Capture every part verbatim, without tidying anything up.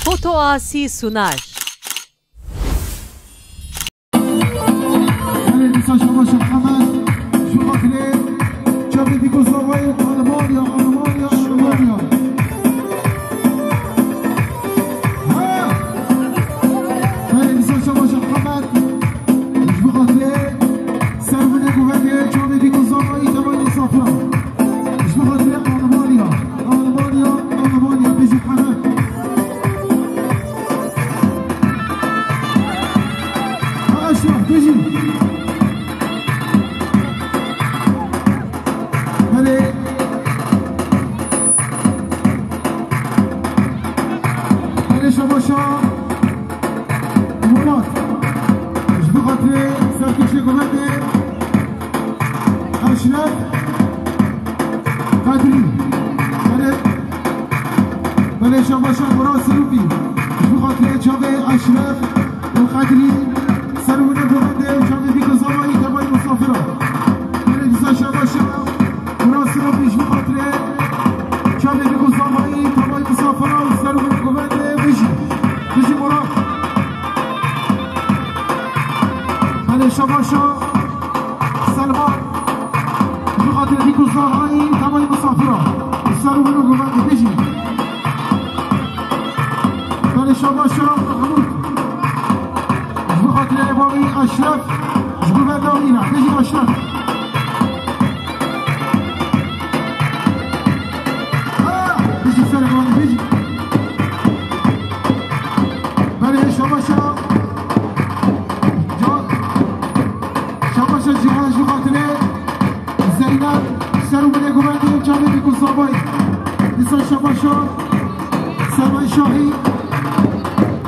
Foto Asi sunar. Belê, dîsa şabaş Hemed, ji xatirê çavê dîk û zavayê Almanya, Almanya, Almanya. Ha! Belê, dîsa şabaş Hemed, ji xatirê ser binê guvendê çavê dîk û zavayê tevayê misafira. Ji xatirê Almanya, Almanya, Almanya, bijî Hemed. Ha, Eşref, bijî. Belê. Belê, şabaşa. Murat. Ji bo xatirê serkêşê guvendê. Eşref Qedrî. Belê, belê şabaşa Murat Sirûkî. Ji bo xatirê çavê Eşref û Qedrî ser wine guvendê û çavê dîk û zavayî tevayî misafira. Belê dîsa şabaşa Murat Sirûkî ji bo xatirê çavê dîk û zavayî tevayî misafira û ser wine guvendê bijî. Bijî Murat. Belê şabaşa Selman. Ji xatirê dîk û zavayî tevayî misafira. Ser û min û guvendê bijî. Belê şabaşa Mehmûd. Ji xatirê bavî Eşref. Ji guvenda wî re. Bijî Eşref. Ha! Bijî ser û min bijî. Belê şabaşa. Ca-, şabaşa Cîhan ji xatirê Zeynep ser û binê guvendê çavê dîk û zavayî. Dîsa şabaşa Selman Şahî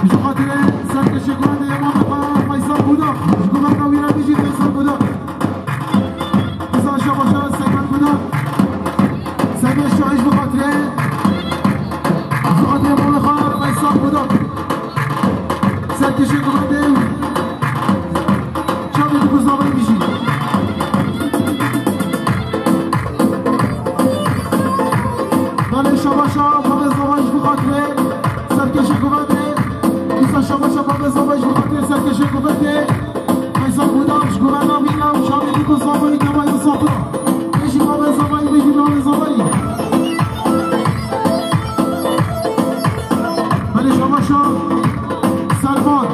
ji xatirê serkêşê guvendê Mameta Feysal Budak. Ji guvenda wî re bijî Feysal Budak. Dîsa şabaşa Seymen Budak. Seymen Şahî ji xatirê, ji xatirê Mameta Feysal Budak. Serkêşê guvendê çavê dîk û zavayî bijî. Belê şabaşa Babê Zavayî ji bo xatirê serkêşê guvendê. Dîsa şabaşa Babê Zavayî ji bo xatirê serkêşê guvendê. Feysal Budak ji guvenda wî re û çavê dîk û zavayî tevayî misafira. Bijî Babê Zavayî, bijî Babê Zavayî. Belê şabaşa Selman.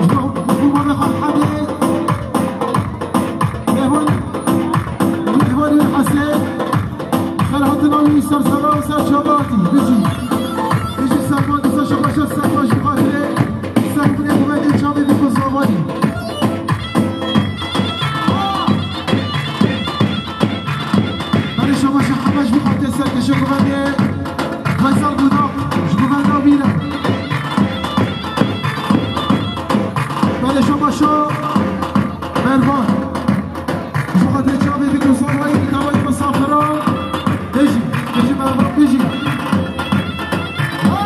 Ji bo, ji bo Babê Xalhedê. Mehwan, Mehwan Hesê. Xêr hatina wî ser sera û ser çava hatî. Bijî. Bijî Selman, dîsa şabaşa Selman ji bo xatirê ser binê guvendê çavê dîk û zavayî. Belê şabaşa Hemed ji bo xatirê serkêşê guvendê. Feysal Budak ji guvenda wî re. Belê şabaşa Mervan. Ji bo xatirê çavê dîk û zavayî tevayî misafira. Bijî, bijî Mervan, bijî. Ha!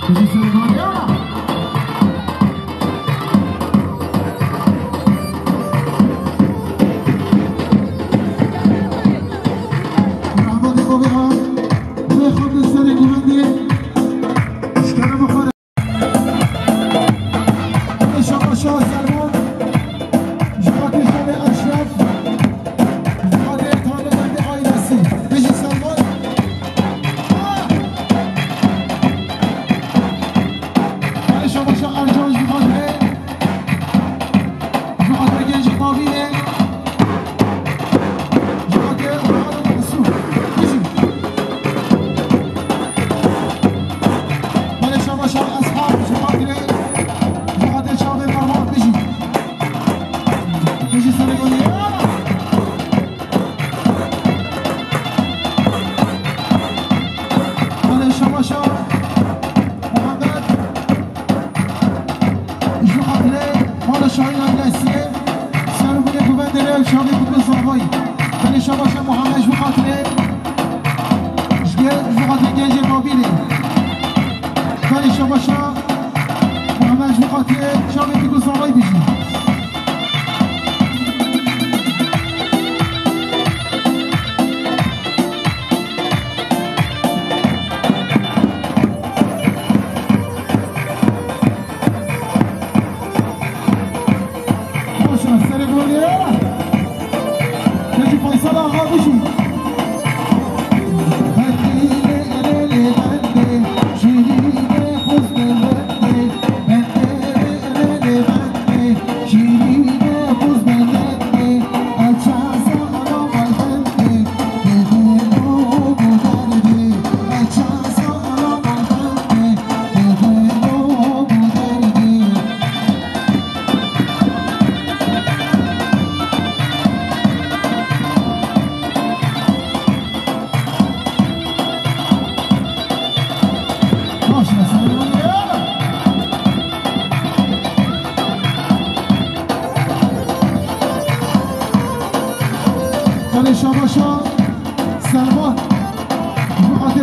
Bijî Selman ya. Rahmetê Bavê Am, Bê Xwedê serê guvendê, ji kerema xwe re. Şabaşa Selman, ji xatirê Şevê Eşref, ji xatirê Talibendê ailesî. Bijî Selman. Belê şabaşa Ercan ji xatirê, ji xatirê gencê Bavînê, ji xatirê Orhan û Mesûd. Bijî. Belê şabaşa Eshab ji xatirê, ji xatirê çavê Mervan bijî. Bijî serê gundê. Belê şabaşa Muhammed. Ji xatirê mala Şahîn ailesiyê, ser û binê guvendê re çavê dîk û zavayî. Belê şabaşa Muhammed ji xatirê, ji ge-, ji xatirê gencê Babîlê. Belê şabaşa Muhammed ji xatirê çavê dîk û zavayî bijî.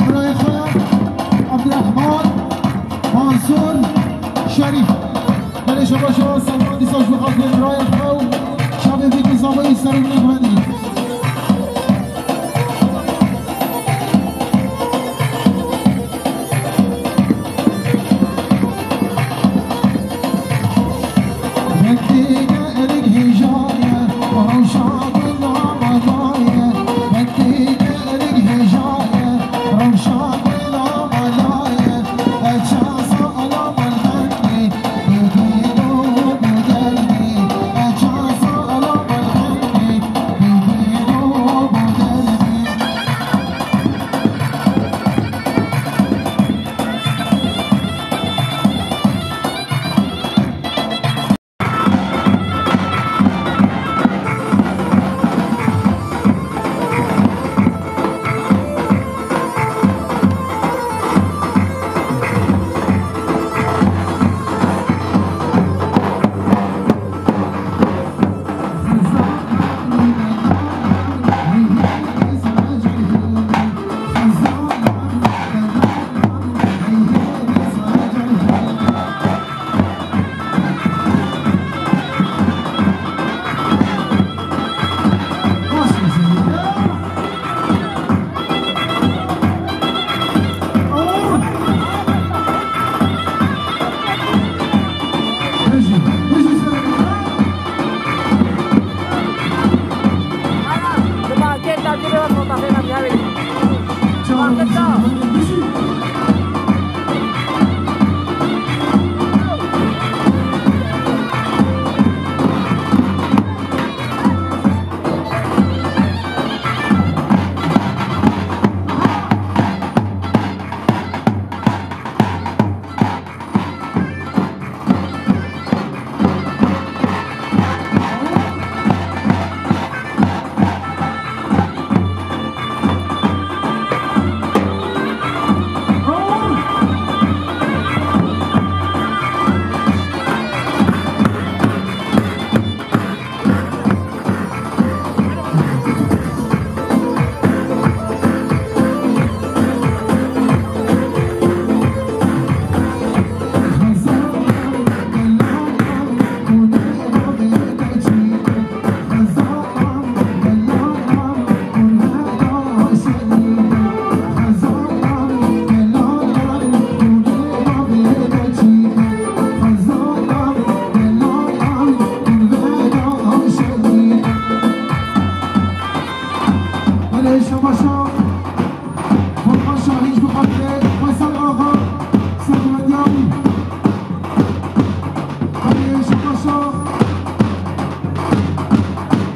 Birayê xwe, Abdurrahman, Mansur, Şerîf. Belê şebaşa Selman dîsa ji xatirê birayê xwe û çavê vî kuzavayî ser û nêxwendî.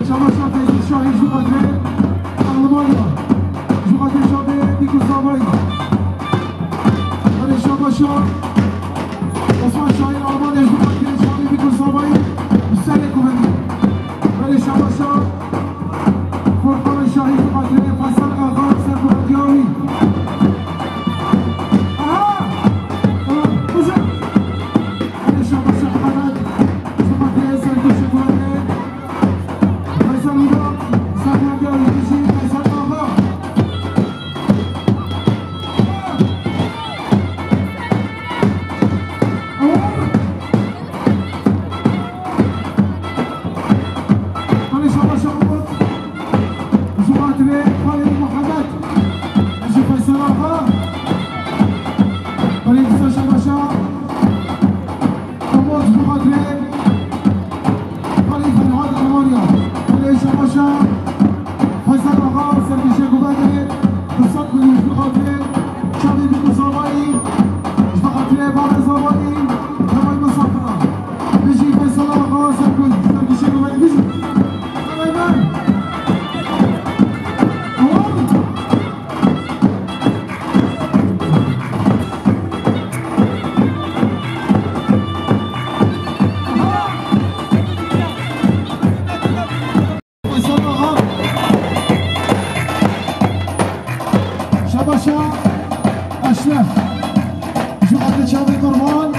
Şabaşa Feyzi Şahin ji xatirê Almanya. Ji xatirê çavê Bîkû Zavayî. Belê şabaşa Osman Şahin Almanya ji xatirê çavê Bîkû Zavayî. Bi serê kuvvetî. Belê şabaşa Furkan Şahin ji xatirê Faysal Axa ser kuvvetiya wî. Aha! Aha! Belê şabaşa Mehmet ji xatirê ser kuvvetê. Umut ji xatirê Xalî Ferhat Almanya. Belê şabaşa Faysal Axa, serkêşê guvendê, bi sed milyon ji xatirê çavê Bîkû Zavayî, ji xatirê Bavê Zavayî, hevayî misafira. Bijî Faysal Axa, serkê-, serkêşê guvendê, bijî. Hevayî me. Awa. Şabaşa Eşref. Ji xatir çavê qurban,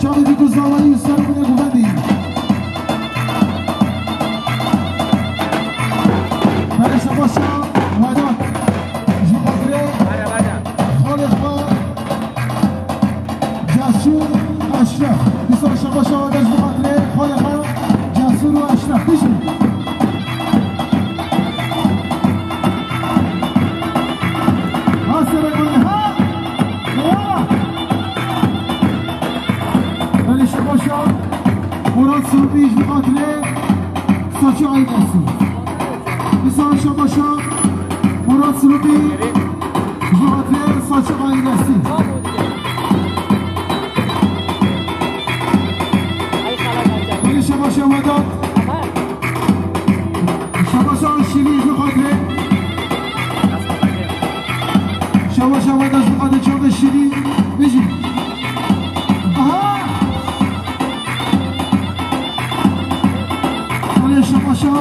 çavê Bîkû Zavayî û ser bine guvendî. Belê şabaşa Vedat. Ji xatirê Ji xatirê Saçı ailesi. Misal şabaşa Murat Sulubi. Ji xatirê Saçı ailesi. Belê şabaşa Vedat. Şabaşa Şîrî ji xatirê. Şabaşa Vedat ji xatirê çavê Şîrî. Bijî. Aha! Belê şabaşa.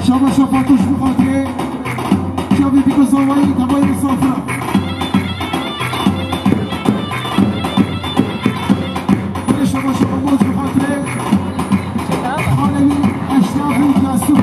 Şabaşa Fatoş bi xatirê. Çavê Bîko Zavayî, tevayê misafira. Belê şabaşa Amos bi xatirê. Xalewî, Eşraf û Casûm.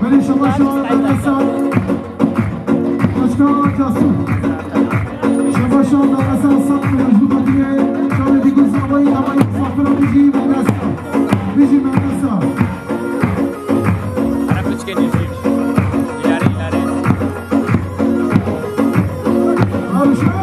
Belê şabaşa Beresa. Başkan Casu. Şabaşa Beresa satmıyor. Ji xatirê çavê Bîko Zavayî, tevayê misafira. Bijî Beresa. Bijî Beresa. Ara piçkên yê jî. Îlare, îlare. Hawşa.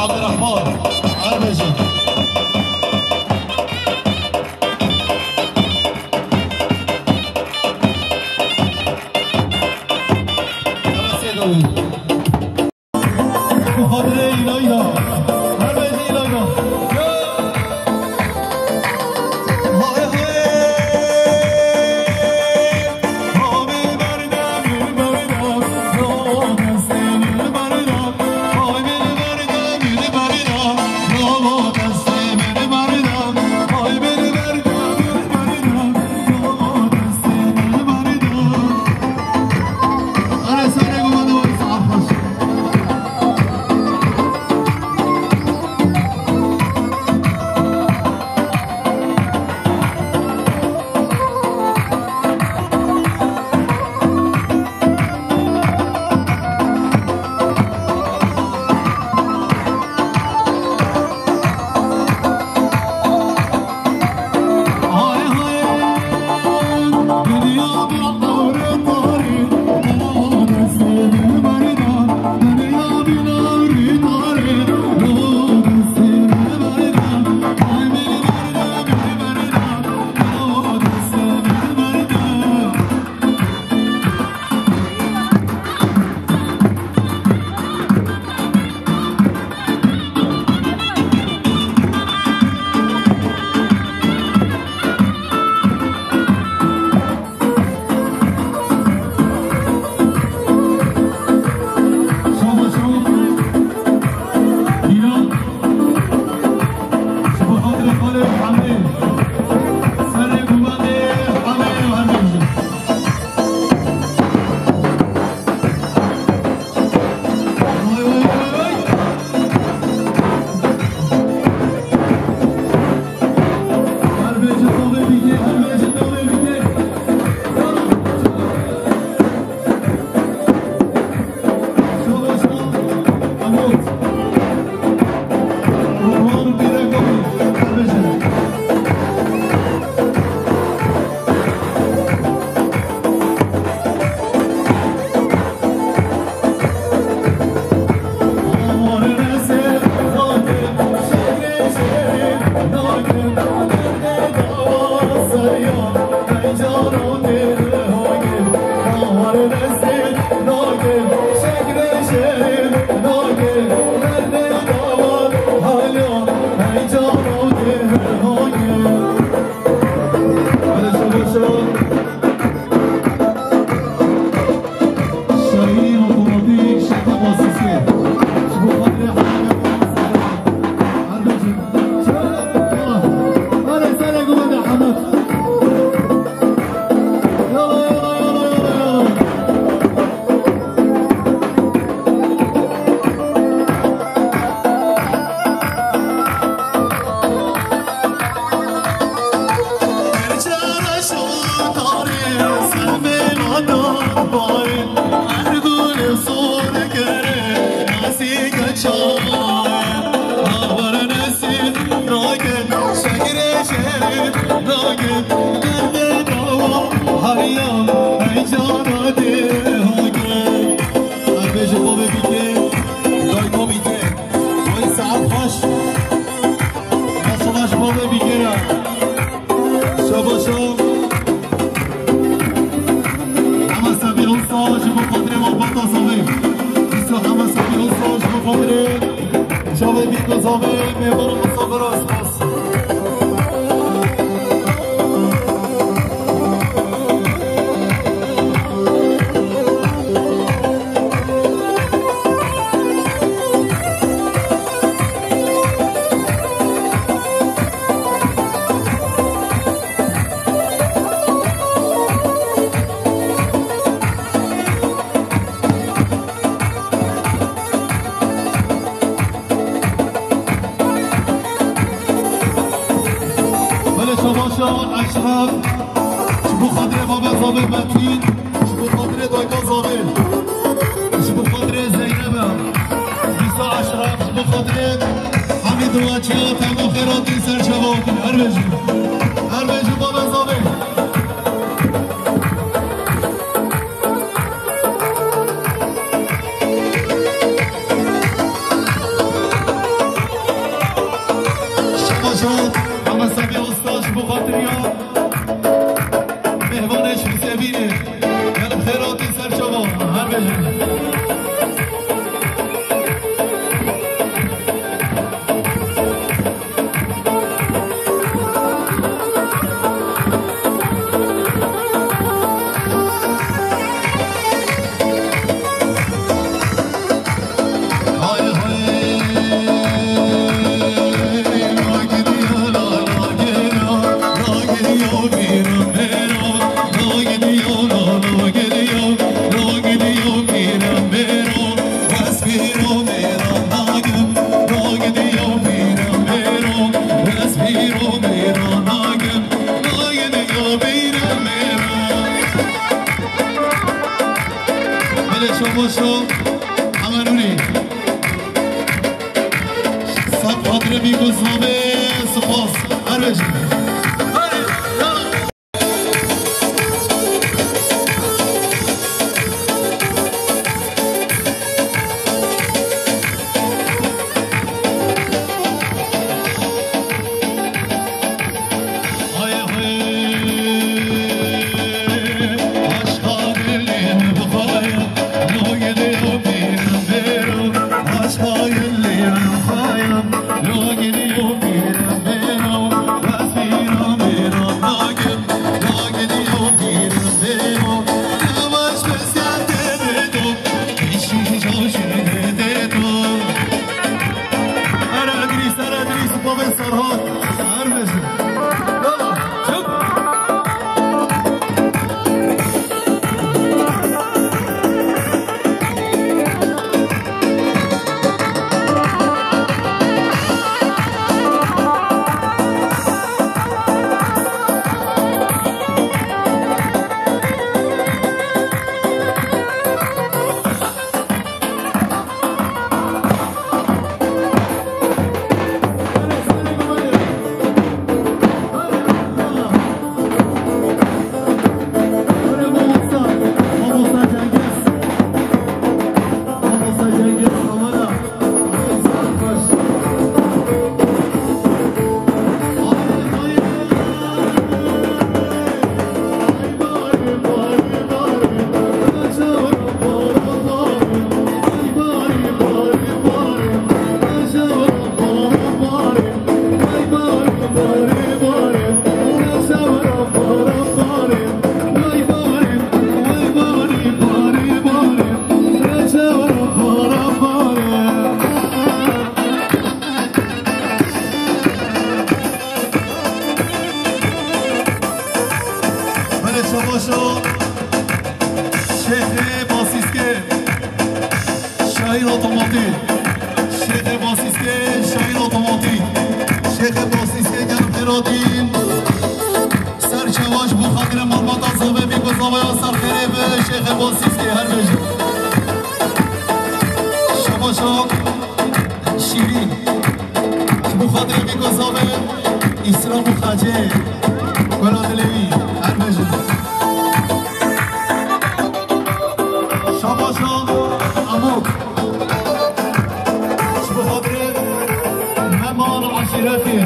Abdurrahman Erbeci. Xatirê îlayda. Her bêjî îlayda. Hay hay. Havê berde min berda, rava destê min berda. Hay min berda, min berda, rava destê min berda. Hay min berda, min berda, rava destê min berda. Erê serê goma de wayî saet xweş. Bêje bo vê bîkê, dayko bîkê. Wayî saet xweş. Maşallah ji bo vê bîkê re. Şaba şab. Hema sebî hûsa ji bo xatirê malbata zavê. Îsa hema sebî hûsa ji bo xatirê çavê bîka zavê, mêvan û misafira spas. Belê şabaşa Eşref, ji bo xatirê babe zavê Metîn, ji bo xatirê dayka zavê, ji bo xatirê Zeynebe, dîsa Eşref, ji bo xatirê Duaçiya, temo xêratî ser çavan. Her bêjin. Her bêjin, bavê zavê. Şema şad, Heme Semî Usta ji bo xatiriya mêvanê ji Husêbînê. Gelek xêratî ser çavan. Her bêjin. Belê şabaşo, hemenûnê. Sed xatirê Bîko Zavê, spas. Her bêjin. Belê şabaşo Şêxê Basîskê, Şahîn Otomatî. Şêxê Basîskê, Şahîn Otomatî. Şêxê Basîskê, gelek xêratî. Ser çavan ji bo xatirê malbata Zavê Bîko Zavê ya ser xêrê bi Şêxê Basîskê her bêjin. Şabaşo. Şîrîn. Ji bo xatirê Bîko Zavê, Îslam û Xecê, Gula Dilêwî, her bêjin. Şabaşo Amok. Ji bo xatirê me mal û eşîretê.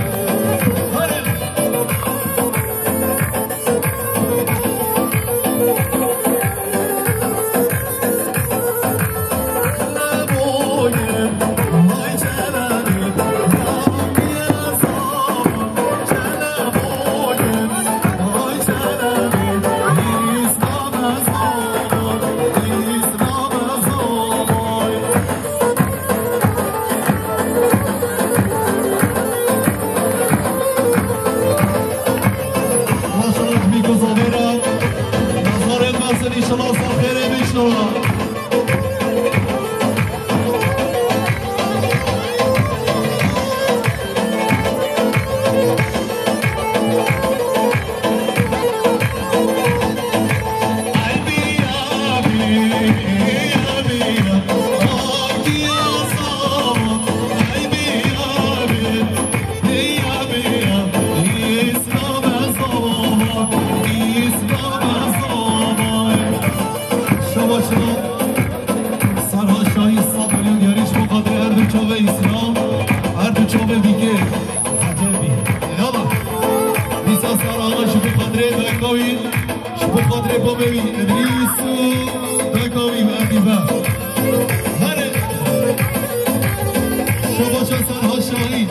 Serhat Şahin,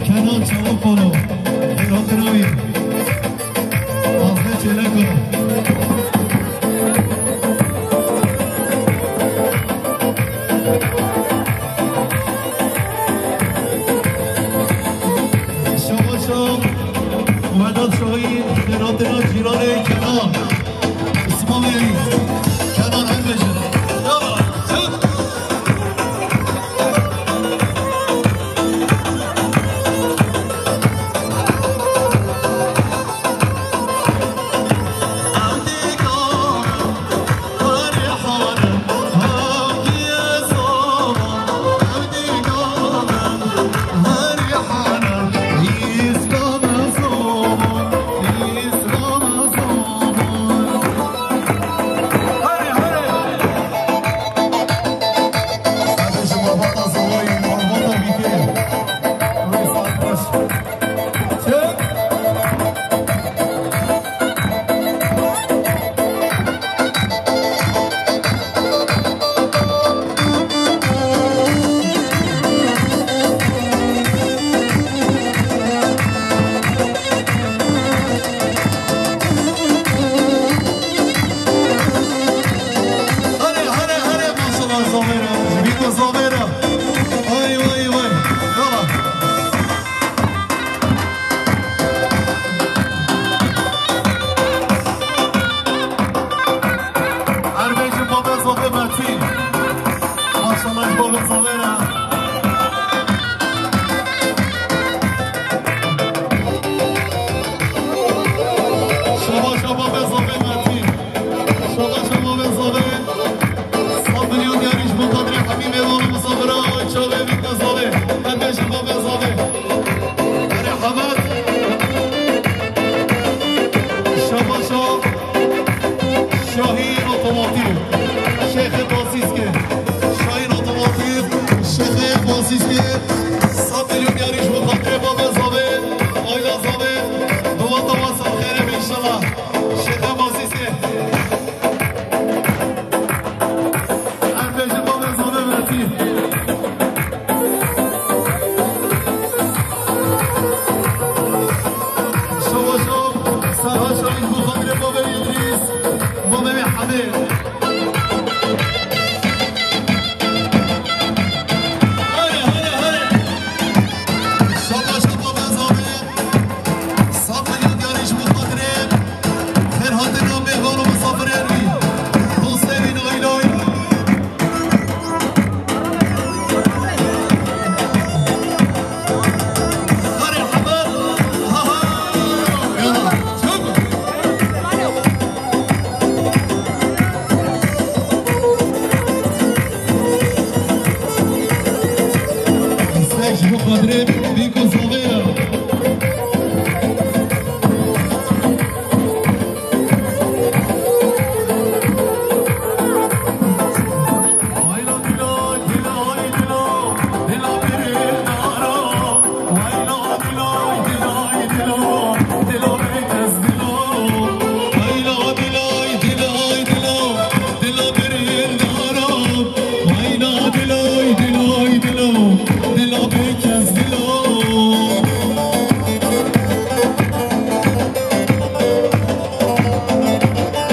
Kenan Çavukoglu, Xêrhatina wî, Azme Çêleko. Şabaşa Vedat Şahin, Xêrhatina cîranê Kenan. Îsmaîlî, Kenan Ermejin. Yala, çek. Hare, hare, hare, maşallah, zavêra. Bîko zavêra. Vay, vay, vay. Yala. Her bêjin babê zavê Metîn. Maşallah ji babê zavê re. Şabaşa babê zavê Metîn. Şabaşa babê zavê. Sed milyon diyarî ji bo xatirê hemî mêvan û misafira. Çavê bîke zavê. Her bêjin babê zavê. Merhamet. Şabaşa Şahin Otomotiv. Şêxê Basîskê. Şahin Otomotiv. Şêxê Basîskê. Sed milyon diyarî ji bo xatirê babê zavê. Ayla zavê. Bi wata we ser xêrê be înşallah. Şêxê Basîskê. Her bêjin babê zavê Metîn. Şabaşa, Serhat Şahin, bo xatirê babê Îdrîs, babê wê Hemê. Hare, hare, hare. Şabaşa babê zavê. Sed milyon diyarî ji bo xatirê xêrhatina mêvan û misafirên wî. Dostê wî, lay lay. Hare heval. Ha ha. Yala. Çabuk. Îstek ji bo xatirê bîko zavê ya.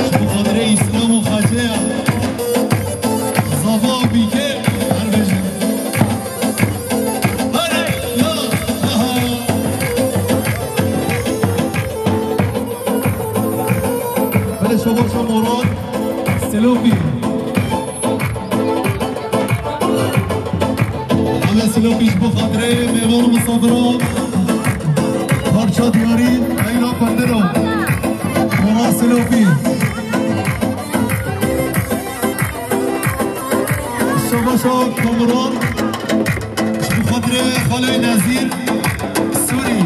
Ji bo xatirê Îslam û Xecê ya. Zava û bîkê her bêjin. Hare, ya, aha. Belê şabaşa Morad Silopî. Ame Silopî ji bo xatirê mêvan û misafiran. Parça diyarî Leyla Kundino. Morad Silopî. Şabaşa Kamuran. Ji bo xatirê Xalê Nezîr Sûrî.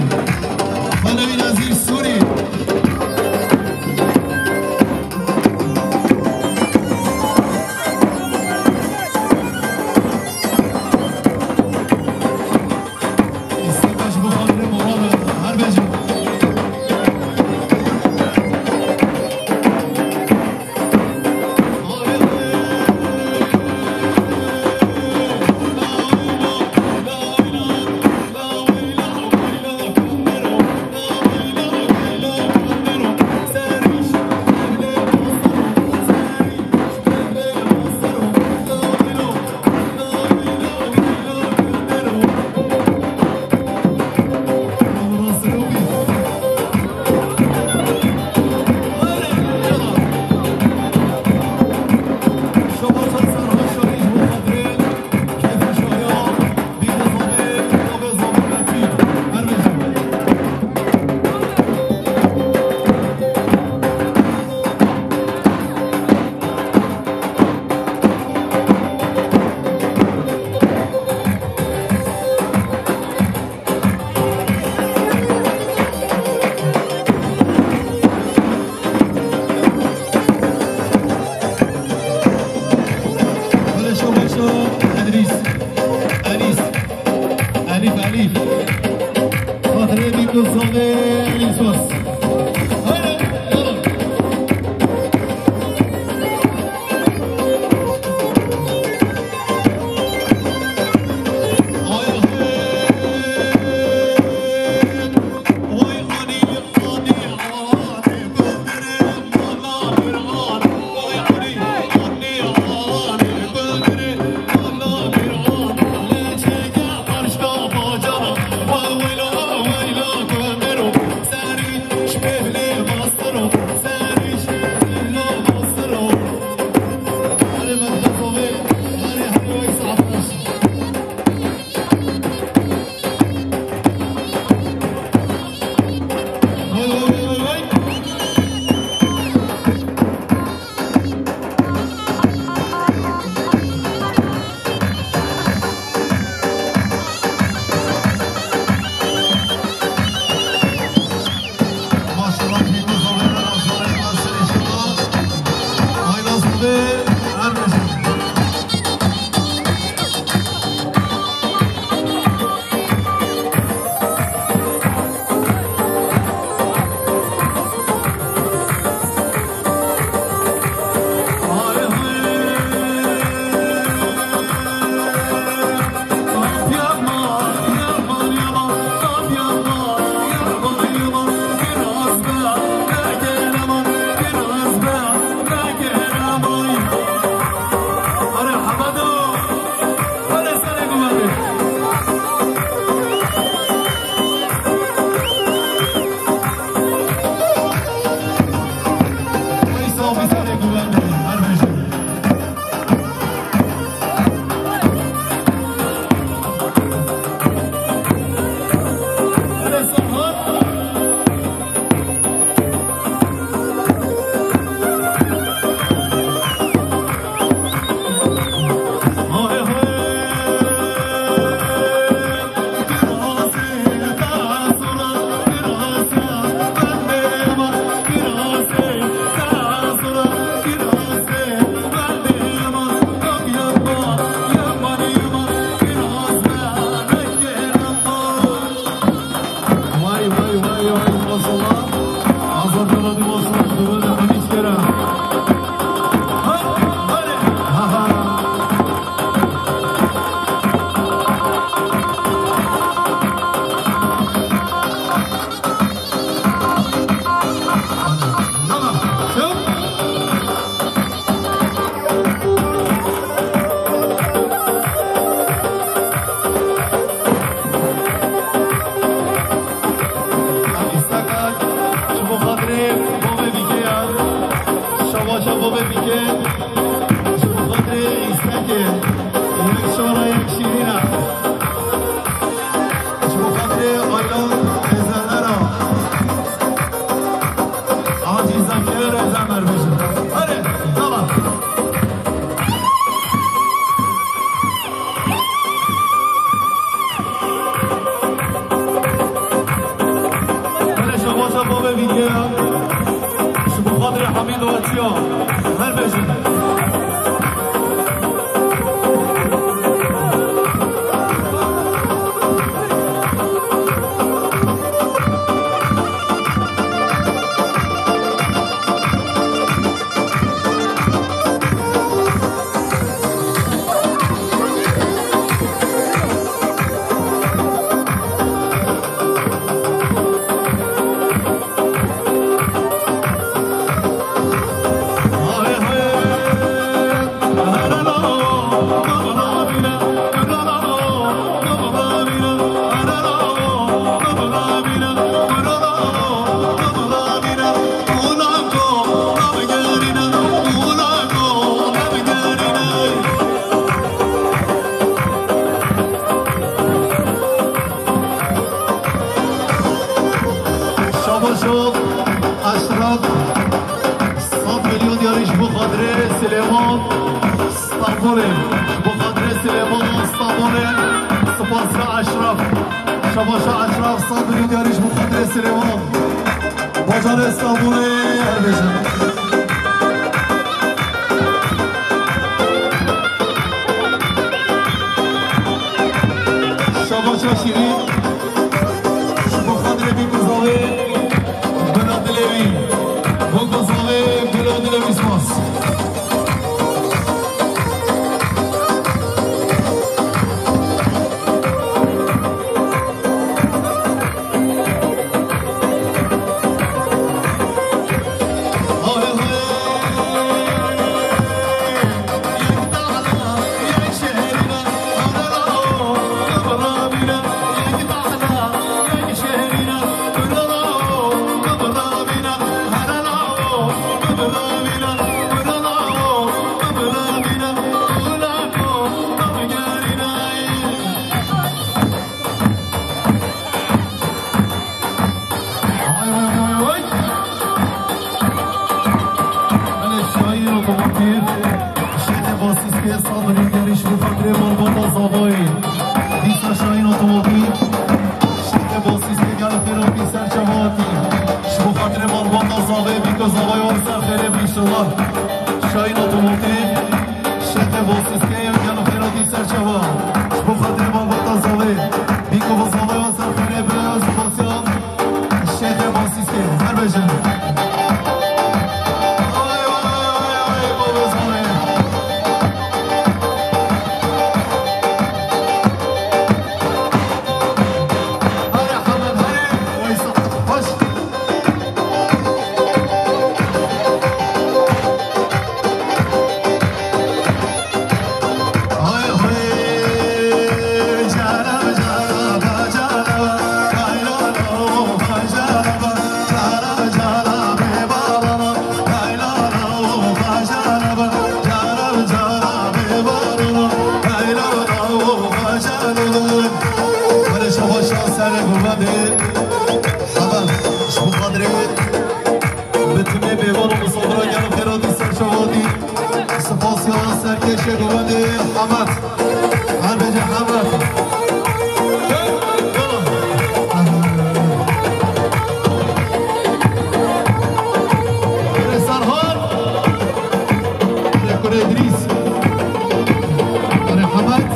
Xalê Nezîr Sûrî. Îstek ji bo xatirê Morad e. Her bêjin. Bavê vîdyoya, ji bo xatirê Hamîd û Etiya, her bêjin. Şabaşo Eşref, sed milyon diyarî ji bo xatirê Silêman Stenbolê. Ji bo xatirê Silêman Stenbolê. Spasiya Eşref. Şabaşo Eşref, sed milyon diyarî ji bo xatirê Silêman. Bajarê Stenbolê her bêjin. Şabaşa şîrîn. Ji bo xatirê Bîk û Zavê, bila dilê wî. Bîk û Zavê, bila dilê wî spas. Ay, ay, ay, ay. Belê şahîn otomobil. Şêxê Basîskê, sed milyon diyarî ji bo xatirê malbata Zavayê. Dîsa şahîn otomobil. Şêxê Basîskê, gelo xêr hatî ser çava hatî. Ji bo xatirê malbata Zavayê, Bîk û Zavayê wan ser xêrê bin înşallah. Şahîn otomobil. Şêxê Basîskê, gelo xêr hatî ser çava. Ji bo xatirê malbata Zavê. Bîk û Zavê wan ser xêrê bin, spasiyan. Şêxê Basîskê, her bêjin. Ay, ay, ay, ay, baba Zavê. Hare Hemed, hare. Weysa, hoş. Şabaşa serê gurbetê. Hemen ji bo xatirê bi timê mêvan û misafiran gelo xêr hatî ser çava hatî. Spasiya serkêşê gurbetê Hemed. Her bêje Hemed. Gelo. Serhan. Kurê Îdrîs. Erê Hemed.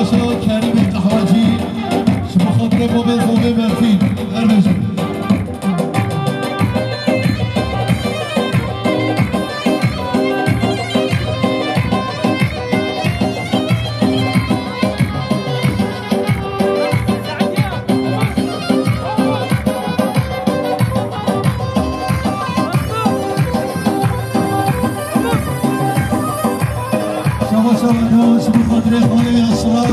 Şah Kerîmê Qehwecî, ji bo xatirê babê Zomê Mertîn, her bêjin. Şaba şaba, şaba xatirê xalê ya şaba.